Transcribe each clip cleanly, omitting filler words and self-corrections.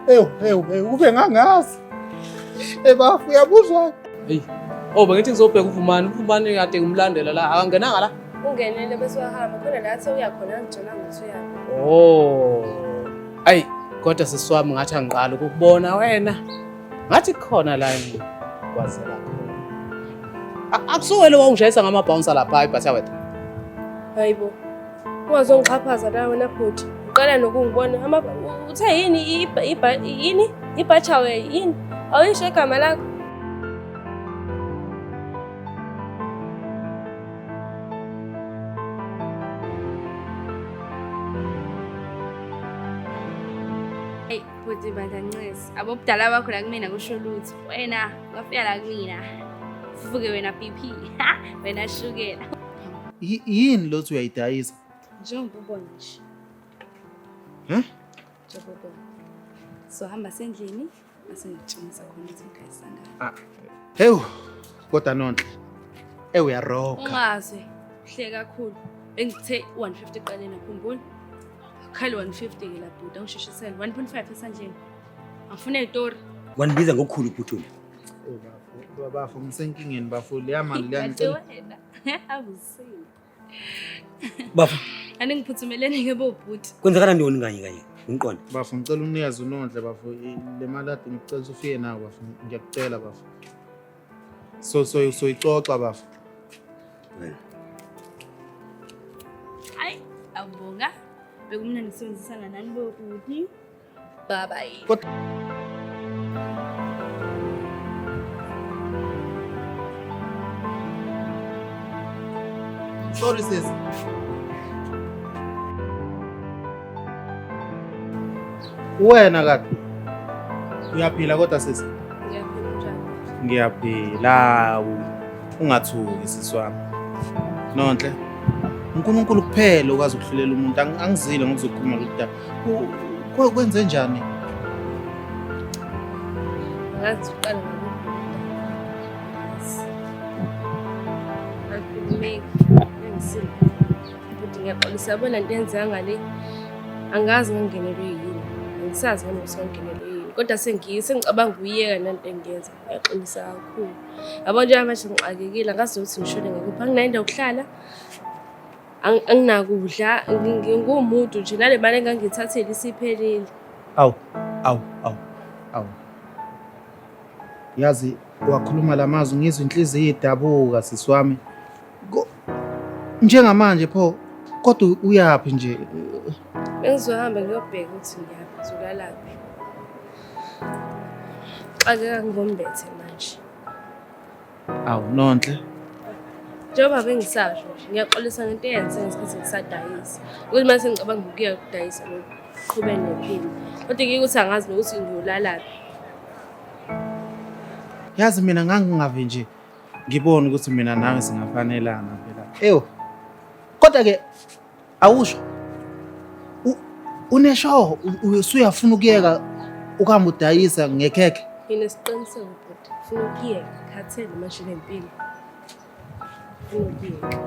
Ewu, ewu, ewu, kube ngangazi. Eh bafu uyabuzwa. Hey. Oh, bengithi ngizobheka uVumani. UVumani kade ngimlandela la. Akangenanga la. Ungenele bese wahamba khona la athe uyakhona angitshelanga ukuthi uyaphi. Oh. Ayi, kodwa sisi wami ngathi angiqala ukukubona wena. Ngathi kukhona la engikwazela khona. Akusuwe lo wawungishayisa ngama-bouncer lapha eButterworth. Hayibo. Ungazongixhaphaza la wena bhuti. Uqala nokungibona ama uthe yini yini ibhachawe yini? Awuyisho igama lakho. Hey, bhuti bandla ncesi. Abobudala bakho la kumina kusho lutho. Wena wafika la kumina. Fuke wena BP. Wena shukela. Yini lothi uyayidayisa? Njengoba ubona nje. Huh? Njengoba ubona. Sohamba sendlini bese ngitshengisa khona ukuthi ngidayisa ngani. Ah. Hewu, kodwa Nonhle. Ewu uyaroka. Ungaze hle kakhulu. Bengithe 150 eqaleni akhumbula. Khali 150 ke la bhuti angisheshisele 1.5 esandleni. Angifune itori. Wanibiza ngokukhulu ukuphuthuma. Eh bafo, bafo ngisenkingeni bafo. Leya mali leya Kade ngicela. wena. Abusile. Bafo, Aningiphuthumeleni ke bobhuti. kwenzakala ntoni kanye kanye? Ngiqonde. Bafo ngicela unikeze uNonhle bafo le mali ade ngikucela ukuthi ufike nayo bafo. Ngiyakucela bafo. So so soyixoxa bafo. Wena. Hayi, awubonga. Bekumnandi ukusebenzisana nani bobhuti. Bye bye. Kodwa Sorry sis. Wena kade uyaphila kodwa sisi? Ngiyaphila njani? Ngiyaphila. Ungathuki sisi wami. Nonhle. uNkulunkulu kuphela okwazi ukuhlulela umuntu. Angizile ngokuzokhuluma lokhu daba. Kwenze njani? Angazi uqala ngakuphi. Akhulumeki. Engisile. Futhi ngiyaxolisa yabona into eyenzeka ngale. Angazi ngangenelwe yini. Angisazi nami ukuthi ngangenelwe yini. Kodwa sengicabanga ukuyiyeka nento engiyenza. Ngiyaxolisa kakhulu. Yabo njengoba manje ngixakekile angazi ukuthi ngishone ngakuphi. Anginayo indawo yokuhlala. Anginakudla, ngingumuntu nje nale mali engangiyithathile isiphelile. Awu, awu, awu, awu. Yazi wakhuluma la mazwi ngizwa inhliziyo idabuka sisi wami. Njengamanje pho kodwa uyaphi nje? Bengizohamba ngiyobheka ukuthi ngiyaphi, ngizolalaphi. Xakeka ngombethe manje. Awu Nonhle. Njengoba bengisasho nje, ngiyaxolisa ngento eyenze ngesikhathi ngisadayisa. Ukuthi mase ngicabanga ukuya ukudayisa nokuqhubeka nempilo. Kodwa ngike ukuthi angazi nokuthi ngiyolalaphi. Yazi mina ngangingave nje ngibone ukuthi mina nawe singafanelana phela. Ewu. Kodwa ke awusho unesho usuyafuna ukuyeka ukuhamba udayisa ngekhekhe. Nginesiqiniseko bhuti, ngifuna ukuyeka, ngikhathele manje nempilo. Ngifuna ukuyeka.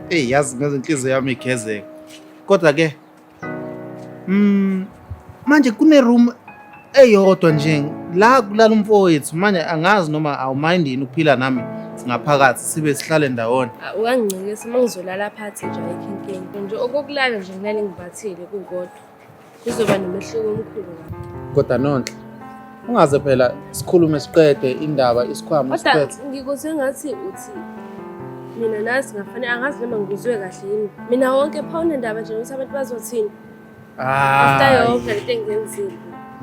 Eyi yazi ngaze inhliziyo yami igezeka. Kodwa ke manje kune room eyodwa nje la kulala umfowethu manje angazi noma awumind yini ukuphila nami ngaphakathi sibe sihlale ndawonye. Ah, Ungangincikisa uma ngizolala phansi nje ayikho inkinga. Nje okokulala nje ngilale ngibathile kukodwa. Kuzoba nomehluko omkhulu kabi. Kodwa Nonhle ungaze phela sikhulume siqede indaba isikhwama Kodwa siphethe. ngikuzwe ngathi uthi mina nazi ngafanele angazi noma ngikuzwe kahle yini. Mina wonke pha unendaba nje ukuthi abantu bazothini. After Hayi yonke lento engiyenzile.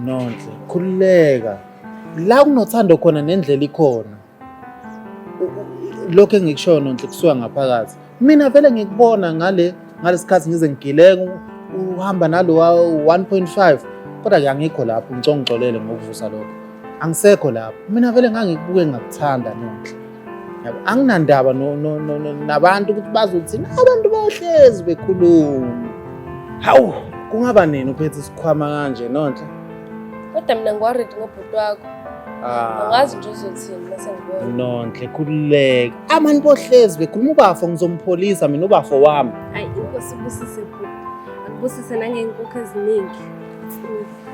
Nonhle khululeka. La kunothando khona nendlela ikhona. Lokho engikushoyo Nonhle kusuka ngaphakathi. Mina vele ngikubona ngalesikhathi ngize ngigileke uhamba nalowa 1.5 kodwa ke angikho lapho ngicela ungixolele ngokuvusa lokho. Angisekho lapho. Mina vele ngangikubuke ngakuthanda Nonhle. Yabo anginandaba nabantu ukuthi bazothini. Abantu bahlezi bekhuluma. Hawu, kungaba nini uphethe isikhwama kanje Nonhle? Kodwa mina ngiworried ngobhuti wakho. Ah. Angazi nje uzothini mase ngibona. Nonhle khululeka. Abantu bohlezi bekhuluma ubafo ngizompholisa mina ubafo wami. Hayi inkosi ibusise bhuti. Akubusise nangey'nkukhu eziningi.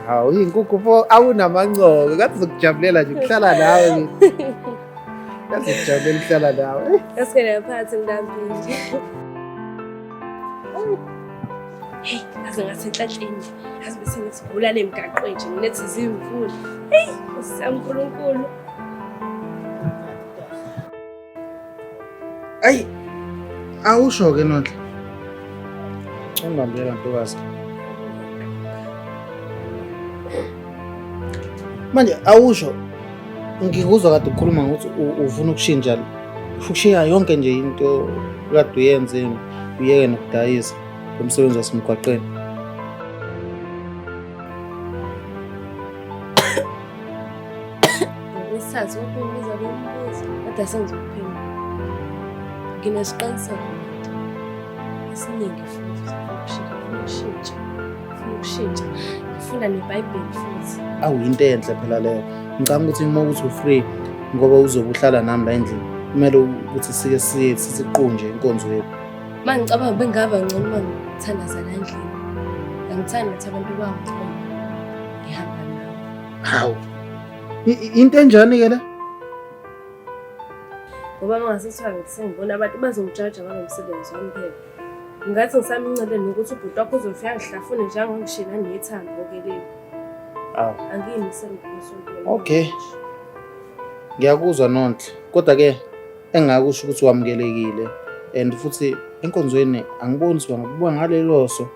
Hawu iyinkukhu pho awunamancoko kathi zokujabulela nje kuhlala nawe nje. Kathi zokujabulela ukuhlala nawe. Asike phakathi ngilambile. Hey, aze ngasenhlanhleni. Aze bese ngithi gula lemgaqweni nje nginethi zimvula. Hey, Nkosi yami uNkulunkulu. Ayi awusho ke Nonhle. Ungibambela ntokazi. Manje awusho ngikuzwa kade ukhuluma ngokuthi ufuna ukushintsha ukushiya yonke nje into kade uyenze uyeke nokudayisa umsebenzi wasemgwaqeni. Ngisazi ukubiza lo mbuzo kodwa sengizokuphendula. Nginesiqiniseko nto esiningi futhi ngifuna ukushintsha, ngifuna ukushintsha, ngifunda neBhayibheli futhi. Awu into enhle phela leyo. Ngicabanga ukuthi uma ukuthi u-free ngoba uzobe uhlala nami la endlini kumele ukuthi sike siye siqunje inkonzo yethu. Uma ngicabanga bengaba ngcono uma ngithandaza la endlini. Angithandi ukuthi abantu bangibone ngihamba nabo. Hawu. Into enjani ke le? Ngoba uma ngase kuthiwa sengibona abantu bazongijaja ngalo msebenzi wami phela. Ngathi ngisamincele nokuthi ubhuti wakho uzofika ngihlafune njengangishila nethambo-ke leli. Awu. Angiyimisele ukusontweni. Okay. Ngiyakuzwa Nonhle. Kodwa ke engakusho ukuthi wamukelekile and futhi enkonzweni angiboni ukuthi bangakubuka ngalelo so.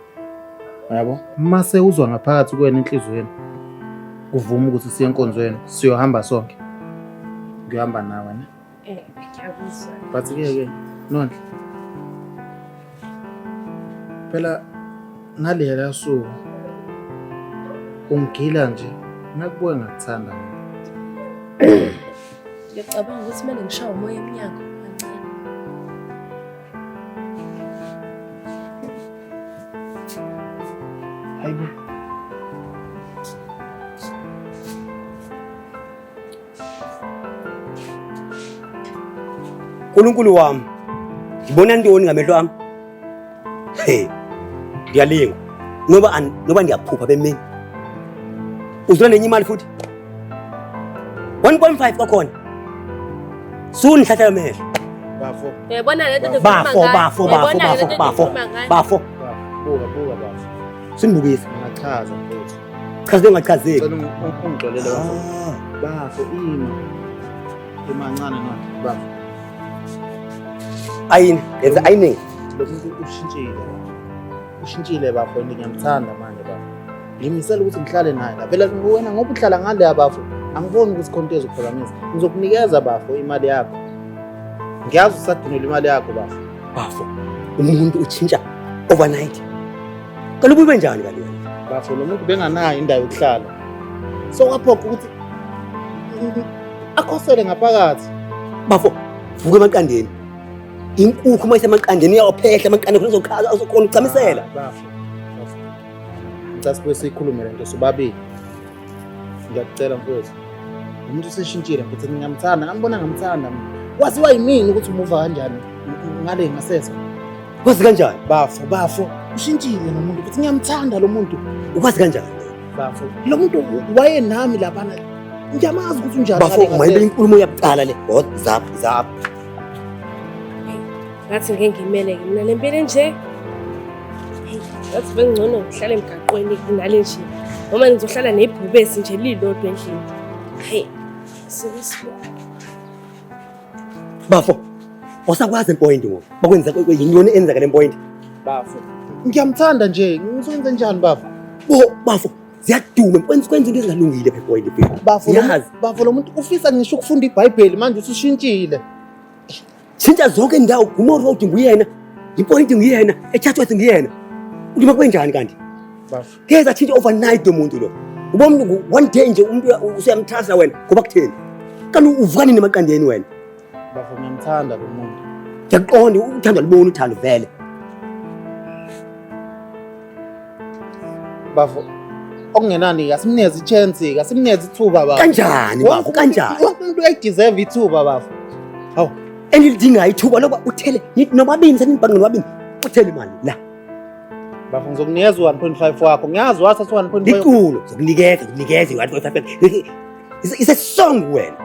Yabo? Mase uzwa ngaphakathi kuwena enhliziyweni kuvuma ukuthi siye enkonzweni siyohamba sonke. Ngiyohamba nawe ne. Ngiyakuzwa. But ke ke Nonhle. Phela ngaleya suku ungigila nje ngakubuka ngakuthanda. Ngiyacabanga ukuthi kumele ngishawe umoya emnyango kancane. Hayibo. Nkulunkulu wami, ngibona ntoni ngamehlo ami? Hey, ndiyalingwa noba noba ndiyaphupha bemini. Uzula nenye imali futhi 1.5 kwakhona. Sunihlahla amehlo. Bafo. Uyayibona le nto Bafo, bafo, bafo, bafo, bafo, bafo. Buka, buka bafo. Sinibukise. Ngingachaza mfethu. Chaza ungachazeki. Cela ungixolele bafo. Bafo ima. Ima kancane nonke bafo. Ayini, yenza ayiningi. Lo muntu ushintshile. Ushintshile bafo and ngiyamthanda manje bafo. Ngimisela ukuthi ngihlale naye la. Phela wena ngoba uhlala ngale bafo, angiboni ukuthi khona into ezokuphazamisa. Ngizokunikeza bafo imali yakho. Ngiyazi usadinelwa imali yakho bafo. Bafo, umuntu utshintsha overnight. Kaloku ube njani kanti wena? Bafo lo muntu benganayo indawo yokuhlala. So kwaphoqa ukuthi akhosele ngaphakathi. Bafo, vuka emaqandeni. Inkukhu uma isemaqandeni iyawaphehla amaqanda khona uzokhala uzokhona ukuchamisela. Bafo. Bafo. Ngicela sibuye siyikhulume le nto sobabili. Ngiyakucela mfowethu. Umuntu useshintshile mfethu ngiyamthanda, ngambona ngamthanda mina. Waziwa yimina ukuthi umuva kanjani ngale ngasese. Wazi kanjani? Bafo, bafo, ushintshile lo muntu futhi ngiyamthanda lo muntu. Ukwazi kanjani? Bafo, lo muntu wayenami laphana. Ngiyamazi ukuthi unjani. Bafo, ngale mayibe ngasese. inkulumo yakuqala le. Oh, zap, zap. Ngathi ngeke ngimele-ke mina le mpilo enje. Hey, ngathi bengcono ngihlale emgaqweni kunale nje. Noma ngizohlala nebhubesi nje lilodwa endlini. Hey, suke sibuka. Bafo, awusakwazi empoint ngoku. Bakwenza yintoni enzeka le point? Bafo, ngiyamthanda nje. Ngizoyenza njani bafo? Bo, bafo, ziyaduma kwenza kwenza into ezingalungile phe point mfethu. Bafo, Yazi. bafo lo muntu ufisa ngisho ukufunda iBhayibheli manje usushintshile. Tshintsha zonke indawo, Gumo Road nguyena, ipoint nguyena, eChatsworth nguyena. Uthi makwenjani kanti? Bafo. Ngeke atshintshe overnight lo muntu lo. Uba umuntu one day nje umuntu usuyamtrasta wena ngoba kutheni? Kanti uvuka nini emaqandeni wena? Bafo ngiyamthanda lo muntu. Ngiyakuqonda uthando aliboni uthando vele. Bafo okungenani asimnikeze i-chance, asimnikeze ithuba bafo. Kanjani bafo kanjani? Wonke umuntu uyayideserve ithuba bafo. Hawu, Enilidingayo ithuba loba uthele nithi nobabini senibhanqa nobabini uthele imali la. Bafo ngizokunikeza u-1.5 wakho. Ngiyazi wathatha u-1.5. Liculo zokunikeza zokunikeza i-1.5. It's a song wena.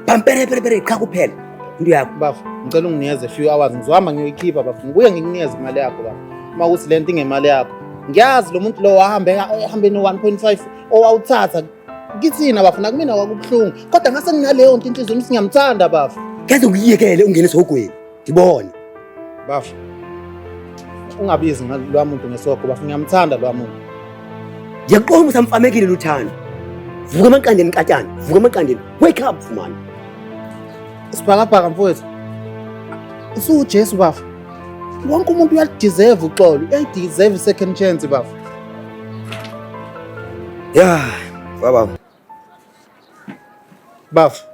Pampere pere pere qha kuphela into yakho. Bafo, ngicela unginikeze a few hours ngizohamba ngiyoyikhipha bafo. Ngibuye ngikunikeze imali yakho bafo. Uma kuthi le nto ingemali yakho. Ngiyazi lo muntu lo wahambe ehambe no-1.5 owawuthatha kithina bafo nakumina kwakubuhlungu. Kodwa ngase nginaleyo nto inhliziyo ukuthi ngiyamthanda bafo. Ngeze ukuyekele ungene esihogweni. Ngibone. Bafo. Ungabizi ngalwa muntu ngesogo bafo ngiyamthanda lwa muntu. Ngiyaqonda ukuthi amfamekile luthando. Vuka emaqandeni nkatana, vuka emaqandeni. Wake up man. Sibhakabhaka mfowethu. UsuJesu bafo. Wonke umuntu uyalideserve uxolo, uyayideserve i-second chance bafo. Yeah, baba. Bafo.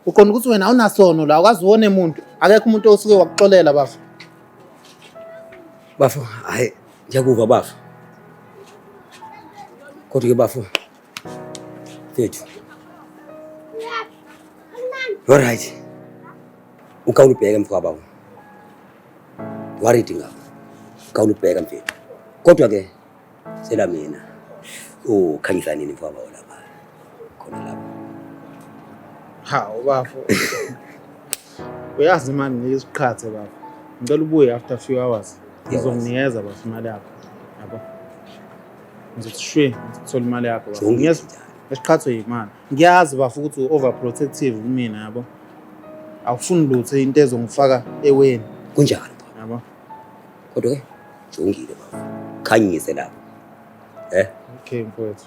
Uqonda ukuthi wena awunasono la, awukazi wone muntu. Akekho umuntu osuke wakuxolela bafo. Bafo, hayi ngiyakuva bafo. Kodwa ke bafo. Fethu. All right. Ukhawula ubheke mfo baba. Worried ngakho. Ukhawula ubheka mfethu. Kodwa ke sela mina. Oh, khanyisa nini mfo baba lapha. Khona lapha. Hawu bafo. Uyazi mani ngeke isiqhathe bafo. Ngicela ubuye after few hours. Ngizokunikeza bafo imali yakho. Yabo. Ngizothi shwe ngithola imali yakho bafo. Jongile Ngiyezi njalo. esiqhathwe yimali. Ngiyazi bafo ukuthi u-overprotective kumina yabo. Awufuni lutho into ezongifaka eweni Kunjalo baba. yabo. Kodwa ke jongile baba. Khanyise lapha. Eh? Okay mfowethu.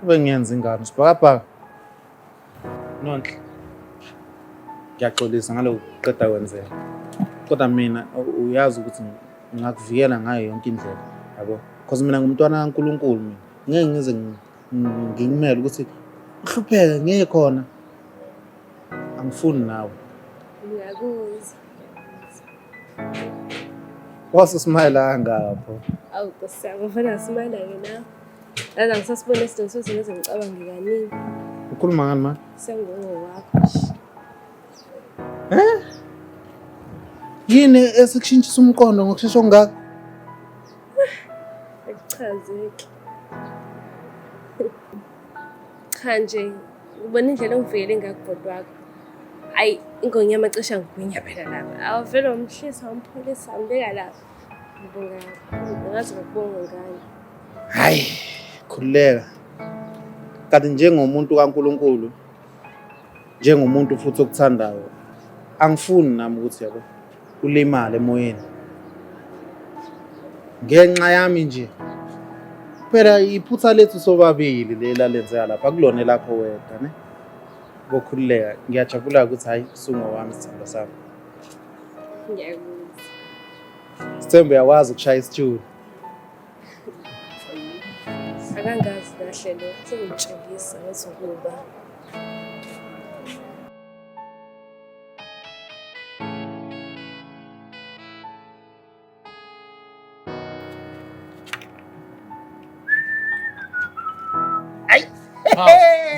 Ube ngiyenza ingane sibhakabhaka. Nonhle. Ngiyaxolisa ngalokhu kuqeda kwenzeka. Kodwa mina uyazi ukuthi ngingakuvikela ngayo yonke indlela yabo. Because mina ngumntwana kaNkulunkulu mina. Ngeke ngize ngikumele ukuthi uhlupheke ngeke khona. Angifuni nawe. Ngiyakuzwa. Wase usmayela kangapho. Awu Nkosi yami, ufana ngisimala-ke nawe. Yazi angisasibona isidingo sokuthi ngize ngicabange kaningi. Ukhuluma ngani ma? Sengingowakho nje. Eh? Yini esikushintshisa umqondo ngokushesha okungaka? Akuchazeki. Cha nje, ubona indlela ongivikele ngakho bhuti wakho. Hayi, ingonyama cishe angigwinya phela lapha. Awuvele wamhlisa wampholisa wambeka lapha. Ngibonga kakhulu, angazi ngakubonga ngani. Hayi, khululeka. Kanti njengomuntu kaNkulunkulu, njengomuntu futhi okuthandayo, angifuni nami ukuthi yabo ulimale emoyeni. Ngenxa yami nje. Phela iphutha lethu sobabili lela lenzeka lapha akulona elakho wedwa ne. Bokhululeka, ngiyajabula ukuthi hayi usungowami sithandwa sami. Ngiyakuzwa. Sithembe uyakwazi ukushaya isitshulu. Akangazi kahle lo, sengimtshengisa ngezokuba.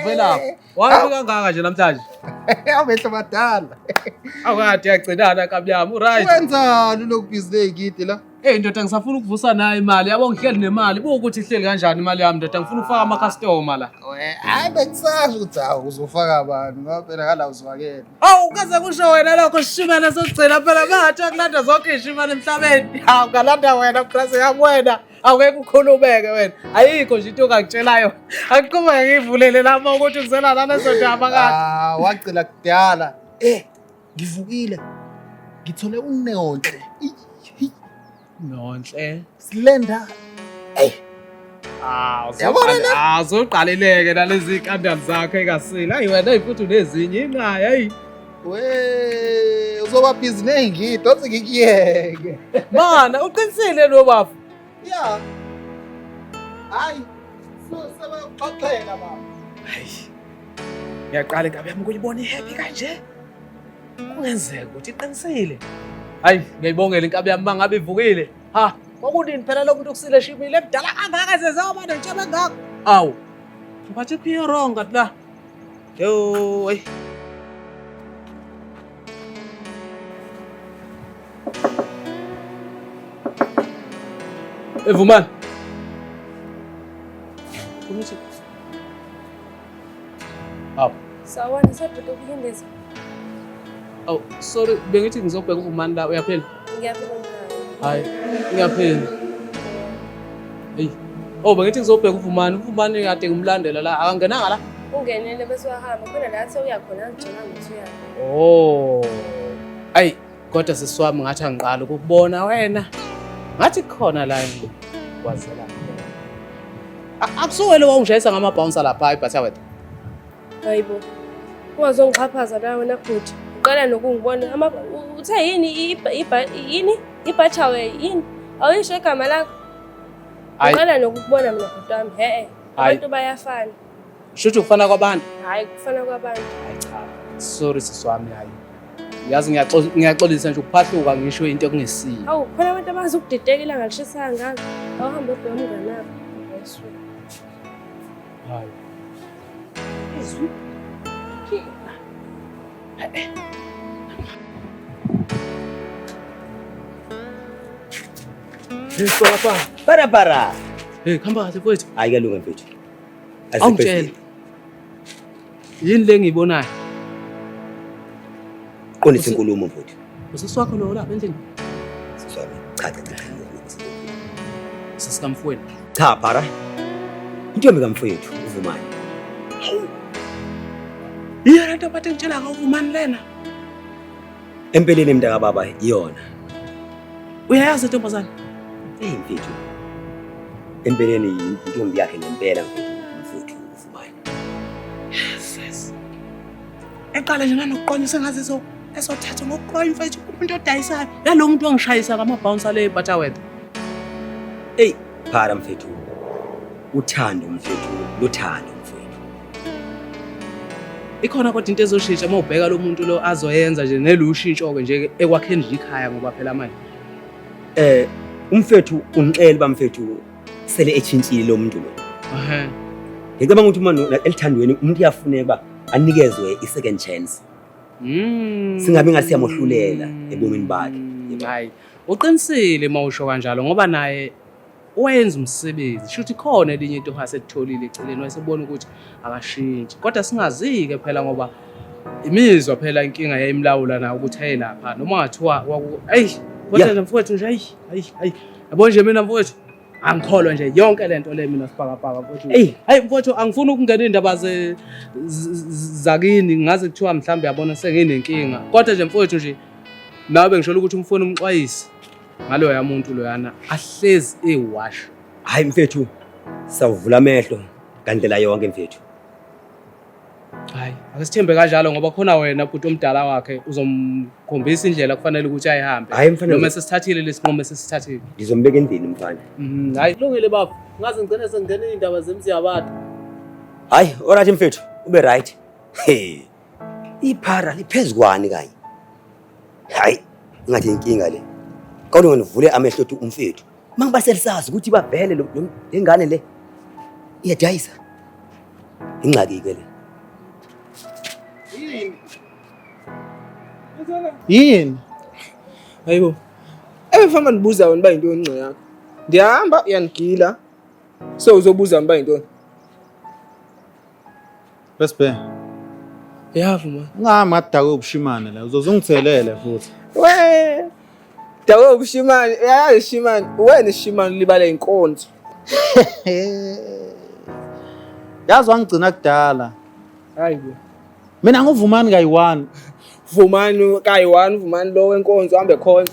Velaphi. Wazi kangaka nje namhlanje. Amehlo madala. Awukade yagcinana kabi yami, uright. Wenzani lokhu busy ley'kiti la? Hey ndoda ngisafuna ukuvusa nayo imali. Yabo ngihleli nemali. Buka ukuthi ihleli kanjani imali yami ndoda. Ngifuna ukufaka ama-customer la. Hayi bengisasho ukuthi hawu uzofaka abantu ngoba phela kala uzwakele. Awu kaze kusho wena lokho shimane sokugcina phela manje kulanda zonke izishimane emhlabeni. Hawu ngalanda wena mkhrase yami wena. Awungeke ukhulumeke wena. Ayikho nje into ongangitshelayo. Akuqhubeke ngivulele lami ukuthi ngizela nalezo ndaba kade. Ah, wagcina kudala. Eh, ngivukile. Ngithole uNeonhle. Nonhle. Slender. Ah, Yabona la? Ah, uzoqaleleke nalezi scandal zakho engasile. Hayi wena futhi unezinye inqaya hayi. We, uzoba busy ney'ngidi, othi ngikuyeke. Mana uqinisile lo bafo. Yeah. Hayi, sebayokuxoxela baba. Hayi. Ngiyaqala inkabi yami ukuyibona ihappy kanje. Kungenzeka ukuthi iqinisile. Hayi, ngiyayibongela inkabi yami mangabe ivukile. Ha, kwakunini phela lo muntu okusile shimile emdala kangaka zezoba nentshebe engako. Awu. But if you're wrong kanti la. Yo, hey. Evumani. Ukuthi Awu. Sawubona sabhuti ukuhindeza. Awu, sorry bengithi ngizobheka uVumani la uyaphila? Ngiyaphila mkhaya. Hayi, ngiyaphila. Hey. Oh, bengithi ngizobheka uVumani. UVumani kade ngimlandela la. Akangenanga la. Ungenele bese wahamba khona la athe uyakhona angitshelanga ukuthi uyaphi. Oh. Ayi, kodwa sisi wami ngathi angiqala ukukubona wena. Ngathi kukhona la engikwazela khona. Akusuwe lo wawungishayisa ngama-bouncer lapha eButterworth. Hayibo. Ungazongixhaphaza la wena bhuti. Uqala nokungibona ama uthe yini yini ibhachawe yini? Awuyisho igama lakho. Hayi. Uqala nokukubona mina bhuti wami. He-e. Hayi. Abantu bayafana. Shuthi ukufana kwabantu. Hhayi kufana kwabantu. Hayi cha. Sorry sisi wami hayi. Yazi ngiyaxolisa nje ukuphahluka ngisho into ekungesiyo. Hawu khona abantu abazi ukudideka ilanga lishisa kangaka. Awuhambe ubheke umngane wakho. Hayi Hayi. Izwi. Hey papa. Para para. Hey khamba kahle mfowethu. Hayi kuyalunga mfethu. Awungitshele. Yini le engiyibonayo? Qondisa inkulumo mfethu. Usisi wakho lo lapha endlini? Sisi wami. Cha cha cha. cha. Sisi kamfowenu. Cha para. Intombi kamfethu uVumani. Yiyo le nto bathe ngitshela ngawuvumani lena. Empeleni mntaka baba iyona. Uyayazi ntombazane? Hey mfethu. Empeleni intombi yakhe ngempela mfethu mfethu uVumani. Yes, yes. Eqale nje nanokuqonya sengaze so esothatha ngokuqonya mfethu umuntu odayisayo. Nalo muntu ongishayisa ngama-bouncer le Butterworth. Hey para mfethu. Uthando mfethu, luthando mfethu. Ikhona kodwa into ezoshintsha uma ubheka lo muntu lo azoyenza nje nelushintsho-ke nje ekwakheni nje ikhaya ngoba phela manje. Umfethu ungixela uba mfethu sele etshintshile lo muntu lo. Ehhe. Ngicabanga ukuthi uma elithandweni umuntu uyafuneka uba anikezwe i-second chance. Singabi ngathi siyamohlulela ebomini bakhe. Hayi, uqinisile uma usho kanjalo ngoba naye wayenza umsebenzi. Shuthi khona elinye into asetholile eceleni wayesebona ukuthi akashintshi. Kodwa singazi-ke phela ngoba imizwa phela inkinga yayimlawula nayo ukuthi aye lapha noma ngathiwa eyi kodwa Yeah. nje mfowethu nje eyi hayi hayi yabo nje mina mfowethu angikholwa nje yonke le nto le mina sibhakabhaka mfowethu. Eyi. Hayi mfowethu angifuni ukungena iy'ndaba zakini ngaze kuthiwa mhlawumbe yabona senginenkinga. Kodwa nje mfowethu nje nawe bengisholo ukuthi umfuni umxwayise ngaloya muntu loyana ahlezi ewasha. Hayi mfethu, sawuvula amehlo ngandlela yonke mfethu. Hayi, ake sithembe kanjalo ngoba khona wena bhuti omdala wakhe uzomkhombisa indlela kufanele ukuthi ayihambe. Hayi mfana, Noma sesithathile lesinqumo esesithathile. ngizombeka endlini mfana. Hayi kulungile baba. Ngaze ngigcine sengingena iy'ndaba zemzi yabantu. Hayi, alright mfethu, ube right. Hey. Iphara liphezukwani kanye? Hayi, ngathi inkinga le. Kodwa ngivule amehlo ethi umfethu. Mangiba selisazi ukuthi bavele le ngane le iyadayisa. Ingxaki ke le. Yini? Hayibo. Ebefamba ndibuza wena uba yintoni ingxaki yakho. Ndiyahamba uyandigila. So uzobuza uba yintoni? Bese Yavuma. Ungahambi ngadakwe ubushimane la, uzoze ungithelele futhi. We. Dawe ubushimane, uyayazi ishimane. Wena ishimane ulibala inkonzo. Yazi wangigcina kudala. Hayibo. Mina nguvumani kayi-one. Vumani kayi-one, Vumani lo wenkonzo uhambe khonza.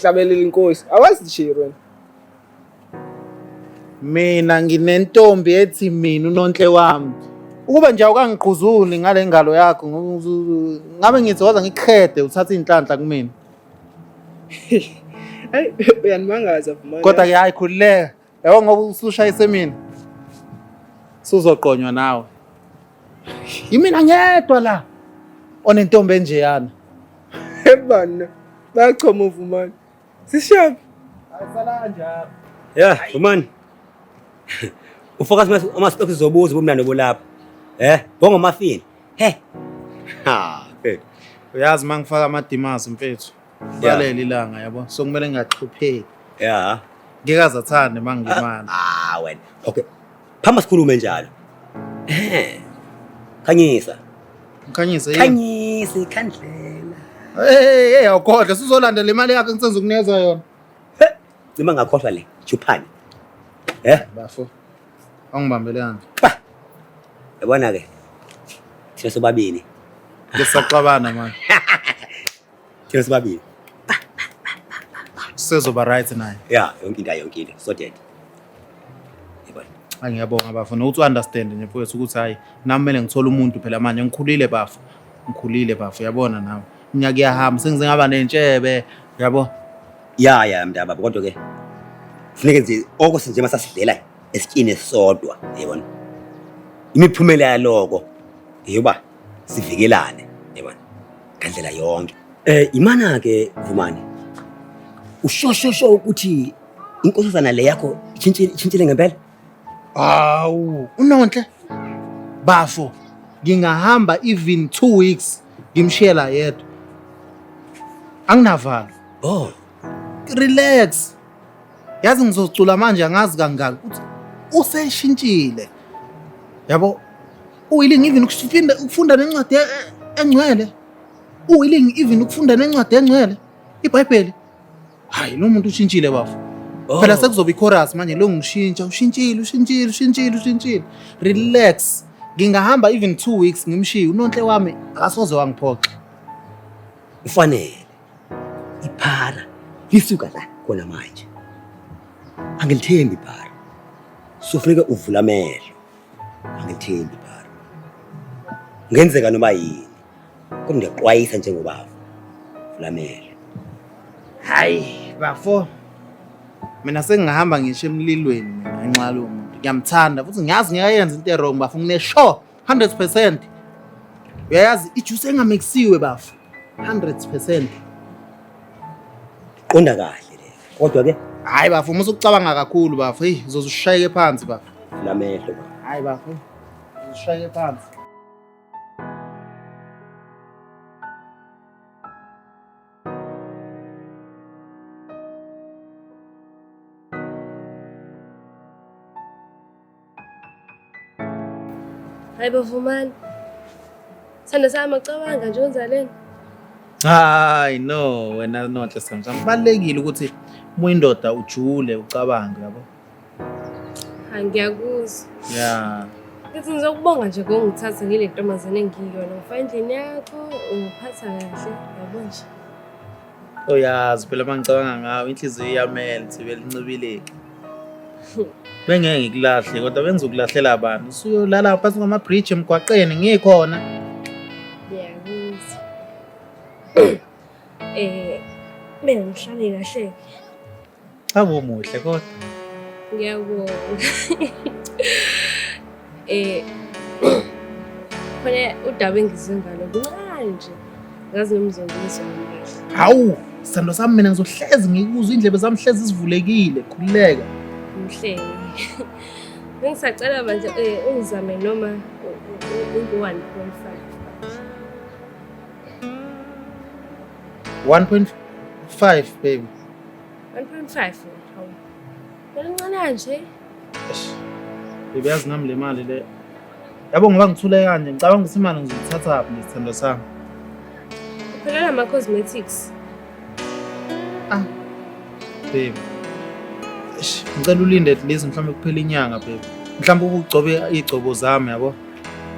Hlabelela inkosi. Awazi nje wena. Mina nginentombi ethi mina unonhle wami. Ukube nje awukangiqhuzuli ngale ngalo yakho, ngabe ngithi woza ngikuqhede uthathe inhlanhla kumina. Hayi uyanimangaza Vumani. Kodwa ke hayi khululeka. Yabo ngoba usushayise mina. Suzoqonywa nawe. Yimina ngedwa la onentombi enjeyana. Ebana. Bayachoma uVumani. Sishaphi? Ayisala kanjalo. Yeah, Vumani. Ufocus ama-stocks zobuza ubumnandi obulapha. Bonga mafini. He. Ha, mfethu. Uyazi mangifaka amadimazi mfethu. Yeah. Balele ilanga yabo. So kumele ngingaxhupheki. Yeah. Ngeke azathande mangimana. Ah wena. Okay. Phamba sikhulume njalo. Eh. Khanyisa. Ngikhanyise yini? Khanyisa ikhandlela. Hey hey awukhohlwa sizolandela imali yakho engisenzokunikeza yona. Cima ngakhohlwa le. Chuphane. Eh? Bafo. Awungibambele kanje. Pa. Yabona ke. Thina sobabili. Ke saxabana manje. Thina sobabili. Sezoba right naye. Yeah, yonke into yonke into. Sorted. Yabona. Hayi ngiyabonga bafo nokuthi u-understand nje mfowethu ukuthi hayi nami kumele ngithole umuntu phela manje ngikhulile bafo. Ngikhulile bafo uyabona nawe. Iminyaka iyahamba sengize ngaba nentshebe yabo. Ya ya mntaba kodwa ke funeke nje oko sinje masasidlela esityini esisodwa yabona. Imiphumela yaloko eyoba sivikelane yabona ngandlela yonke. Eh imana ke Vumani. Ushoshosho ukuthi inkosazana le yakho itshintshile itshintshile ngempela? Hawu, uNonhle. Bafo, ngingahamba even 2 weeks ngimshiyela yedwa. Anginavalo. Oh, Relax. Yazi ngizocula manje angazi kangaki ukuthi useshintshile. Yabo, uwilling even ukufunda ukufunda nencwadi engcwele. Uwilling even ukufunda nencwadi engcwele. IBhayibheli. Hayi lo muntu ushintshile bafo. Oh. Phela sekuzoba ichorus manje lo ngishintsha ushintshile ushintshile ushintshile ushintshile. Relax. Ngingahamba even 2 weeks ngimshiye uNonhle wami akasoze wangiphoxa. Ufanele. Iphara lisuka la khona manje. Angilithembi iphara. So funeka uvula amehlo. Angilithembi iphara. Ngenzeka noma yini. Kodwa ngiyaxwayisa njengobaba. Vula amehlo. Hayi bafo. Mina sengingahamba ngisho emlilweni mina ngenxa yalowo muntu. Ngiyamthanda futhi ngiyazi ngiyayenza into e-wrong bafo ngine sure 100%. Uyayazi ijuice engamixisiwe bafo. 100%. Qonda kahle le. Kodwa ke Hayi bafo uma usucabanga kakhulu bafo, hey uzoze ushayeke phansi bafo. vula amehlo baba. Hayi bafo. Uzoshayeke phansi. Hayi bavumani. Sithando sami acabanga nje wenzaleni. Hayi no wena Nonhle Samsam. Kubalulekile ukuthi uma uyindoda ujule ucabange yabo. Hayi ngiyakuzwa. Yeah. Ngithi ngizokubonga nje ngokungithatha ngile ntombazane engiyiyona. Ngifaka endlini yakho, ungiphatha kahle, yabo nje. Uyazi phela uma ngicabanga ngawe inhliziyo iyamelt belincibileke. Bengeke ngikulahle kodwa bengizokulahlela abantu. Usuyolala phansi kwama-bridge emgwaqeni ngikhona. Ngiyakuzwa. Eh, mina ngihlale kahle. Cha umuhle kodwa. Ngiyabonga. Eh khona udaba engizwe ngalo kuncane nje. Ngazi noma uzongizwa noma kahle. Hawu, sithando sami mina ngizohlezi ngikuzwa indlebe zami hlezi zivulekile, khululeka. Mhlenge. Bengisacela manje eh ungizame noma ungu 1.5. 1.5 baby. 1.5 hawu. Belincane nje. Eish. Baby yazi nami le mali le. Yabo ngoba ngithule kanje ngicabanga ukuthi imali ngizoyithatha phi nesithando sami. Uphelela ama cosmetics. Ah. Baby. Eish, ngicela ulinde at least mhlawumbe kuphela inyanga baby. Mhlawumbe ubugcobe igcobo zami yabo.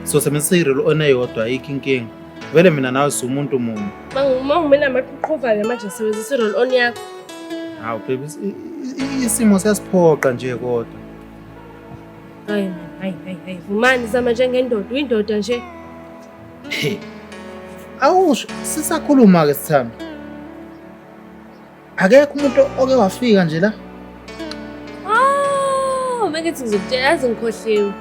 So sebenzisa i-roll on eyodwa ayikho inkinga. Vele mina nawe siwumuntu munye. Mangumina amaqhuqhuva-ke manje sebenzisa i-roll on yakho. Hawu baby, isimo siyasiphoqa nje kodwa. Hayi man, hayi hayi hayi. Vumani zama njengendoda, uyindoda nje. He. Awusho, sisakhuluma ke sithando. Akekho umuntu oke wafika nje la. Oh, bengithi ngizokutshela yazi ngikhohliwe.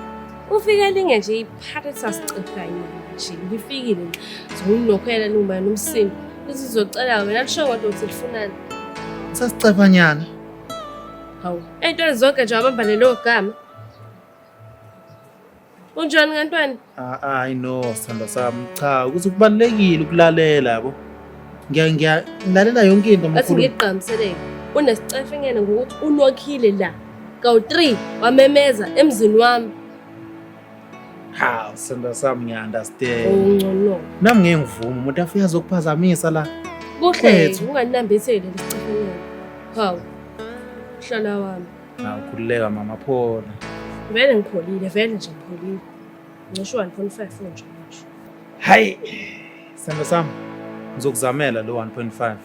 Ufike linge nje iphathe sasicephanye nje. Ngifikile nje. Zokunokhwela noma nomsindo. Lizizocela wena lisho kodwa ukuthi lifunani. Sasicephanyana. Hawu, ey'ntweni zonke nje wabamba lelo gama. Unjani ngantwana? Ah, I know sithando sami. Cha, ukuthi kubalulekile ukulalela yabo. Ngiya ngiya ngilalela yonke into Athi mkhulu. ngigqamiseleke. Unesicefenyana ngokuthi unokhile la kawu-3 wamemeza emzini wami. Hawu, sithando sami ngiya-understand. Ungcono. Nami ngeke ngivume umuntu afike azokuphazamisa la. Kuhle Kwethu. unganambitheli lesi cefenyana. Hawu. Mhlala wami. Hawu, khululeka mama, phola. Vele ngipholile, vele nje ngipholile. Ngisho 1.5 nje manje. Hayi, sithando sami, ngizokuzamela lo 1.5.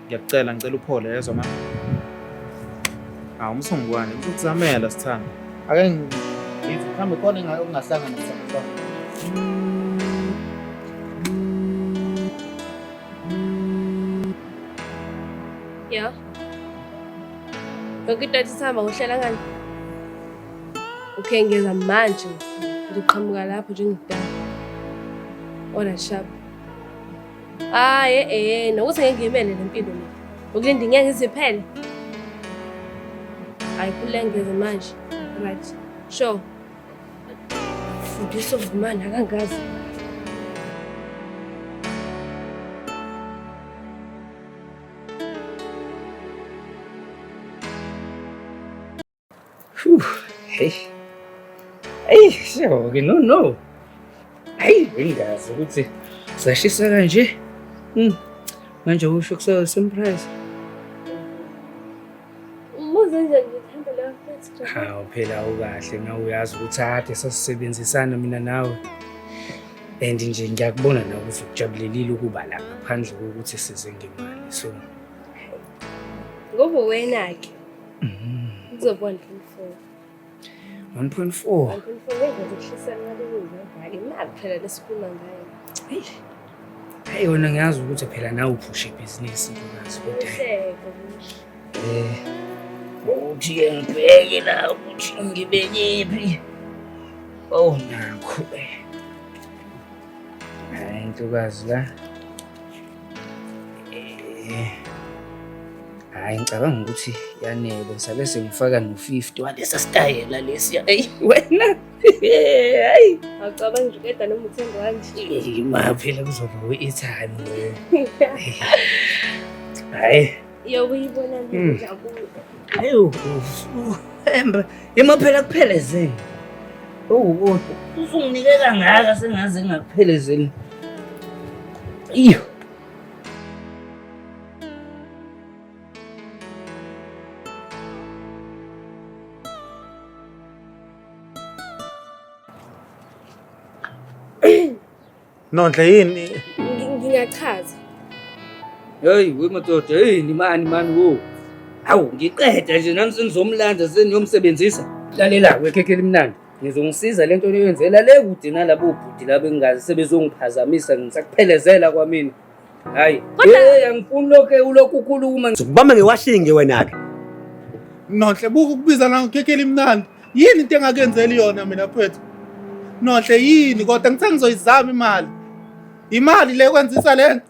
Ngiyakucela, ngicela uphole yezwa mama. Hawu, umsungwane, ngizokuzamela sithando. Ake ngithi mhlawumbe khona okungahlangana sithando sami. Ya. Yonke into athi sihamba ngohlela ngani? Okay, ngiyeza manje. Ngizoqhamuka lapho njengokudala. Order sharp. Hayi eh nokuthi ngeke ngiyimele le mpilo mina. Ukulinda inyanga iziphele. Hayi kule ngeze manje. Right. Sure. Fundisa uvumana akangazi. Phew, hey. Hey, siyabonga no no. Hey, bengazi ukuthi sashisa kanje. Manje usho kusa surprise. Umuze nje ngithanda la mfethu. Hawu phela ukahle nawe uyazi ukuthi ade sasisebenzisana mina nawe. And nje ngiyakubona nawe ukuthi ukujabulelile ukuba la ngaphandle kokuthi size ngemali. So, Ngoba wena-ke kuzoba 1.4. 1.4. 1.4 ngeke ngikuhlisa imali eyodwa-ke. Imali phela lesikhuluma ngayo. Hey wena ngiyazi ukuthi phela nawe uphusha ibhizinisi ntokazi kodwa Uhleko kuhle. Uthi-ke ngibheke la ukuthi ngibekephi. Oh nakho. Hayi ntokazi la. Hayi ngicabanga ukuthi yanele ngisabe sengifaka no-50 walesa sitayela lesiya. Eyi wena. Hayi. Awucabangi nje uqeda noma uthenga kanje. Ma phela kuzoba u-airtime loyo. Hayi. Yobe uyibona injabulo. Ayo, emba, ima phela kuphelezeni. Oh, kodwa usunginike kangaka sengaze ngingakuphelezeli. Iyo. Nonhle yini? Ngingachaza. Hey, we madoda, hey nimani mani wo. Hawu, ngiqeda nje nami senizomlanda seniyomsebenzisa. Lalela wekhekhe elimnandi. Ngizongisiza lento oyenzela le kude nalabo bhuti labo engingazi sebezongiphazamisa ngisakuphelezela kwamina. Hayi, hey angifuni lokho ulokhu ukhuluma. Ngizokubamba ngewashing wena ke. Nonhle buka ukubiza la ngekhekhe elimnandi. Yini into engakenzeli yona mina mfethu? Nonhle yini kodwa ngithe ngizoyizama imali. Imali le kwenzisa le.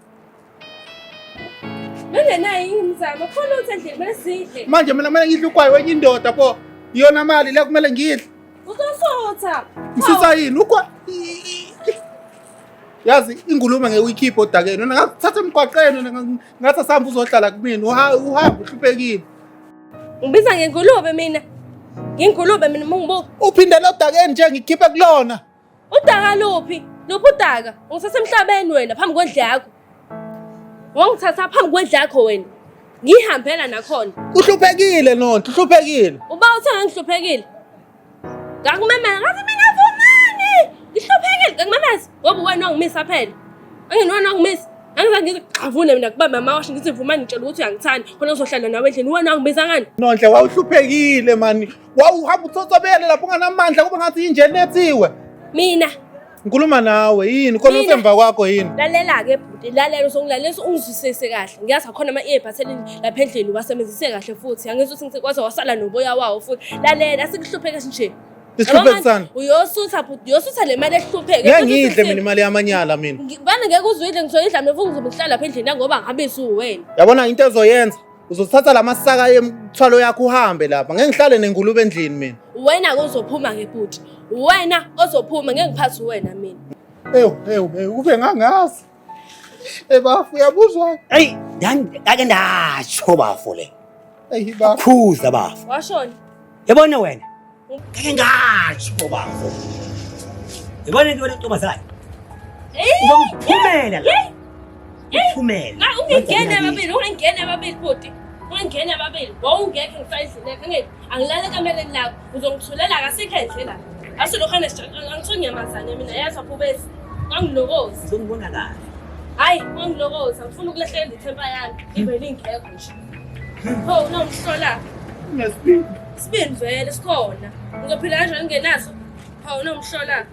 Nongenayo imizamo khona uthi endlini kumele sidle. Manje mina kumele ngidle ugwayi wenye indoda pho. Iyona mali le kumele ngidle. Uzosutha. Ngisutha yini? Ugwa Yazi ingulube ngeke uyikhiphe odakeni. Wena ngakuthatha emgwaqeni wena ngathi asambe uzohlala kumina. Uhambe uhluphekile. Ngibiza ngengulube mina. Ngingulube mina uma ngibuka. Uphindele odakeni nje ngikhiphe kulona. Udaka luphi? Luphi udaka? Ungisase emhlabeni wena phambi kwendlu yakho. Wangithatha phambi kwendlu yakho wena. Ngihambela nakhona. Uhluphekile Nonhle, uhluphekile. Uba uthe ngangihluphekile. Ngakumemeza ngathi mina vumani. Ngihluphekile ngakumemeza ngoba wena wangimisa phela. Angini wena wangimisa. Angizange ngize xavune mina kubamba amawashi ngithi vumani ngitshela ukuthi uyangithanda khona uzohlala nawe endlini wena wangimisa ngani? Nonhle wawuhluphekile mani. Wawuhamba utsotsobele lapho unganamandla kube ngathi inje enethiwe. Mina Ngikhuluma nawe yini? Khona Mina. usemva kwakho yini? Lalela-ke bhuti, lalela uzongilalela ungizwisise kahle. Ngiyazi akhona ama-earbuds lapha endlini uwasebenzise kahle futhi. Angizwa ukuthi ngisekwazi wasala noboya wawo futhi. Lalela asikuhlupheke nje. Isihluphekisana. Uyosutha bhuti, uyosutha le mali ehlupheke. Ngeke ngidle mina imali yamanyala mina. Bana ngeke uzuyidle ngizoyidla mina futhi ngizobe ngihlala lapha endlini ngoba ngabe usuwena. Yabona into ezoyenza uzothatha lamasaka emthwalo yakho uhambe lapha. Ngeke ngihlale nengulube endlini mina. Wena ke uzophuma ke bhuti. Wena ozophuma ngeke ngiphathe wena mina. Ewu ewu ewu kube ngangazi. Ebafu uyabuzwa. Hey, Ngake ndatsho bafo le. Eyi bafo. Khuza bafo. Washona. Yabona wena? Ngake ngatsho bafo. Yabona into lentombazane? Uzongiphumela la. Uphumela. Ungengena ababili, ungengena ababili bhuti. Ungengena ababili. Wawungekho ngisayidlini yakho angeke. Angilale ekameleni lakho. Uzongithulela akasikho endle la. Asilokhu angithunyamazane nyamazane mina yezwa phubesi. Wangilokozi. Uzongibona kahle. Hayi, wangilokozi. Angifuni ukulahlekelwa ithemba yami. Ngivele ingekho nje. Pho unomhlola. Ngesibindi. Sibindi vele sikhona. Ngizophila kanjani ngingenaso? Pho unomhlola.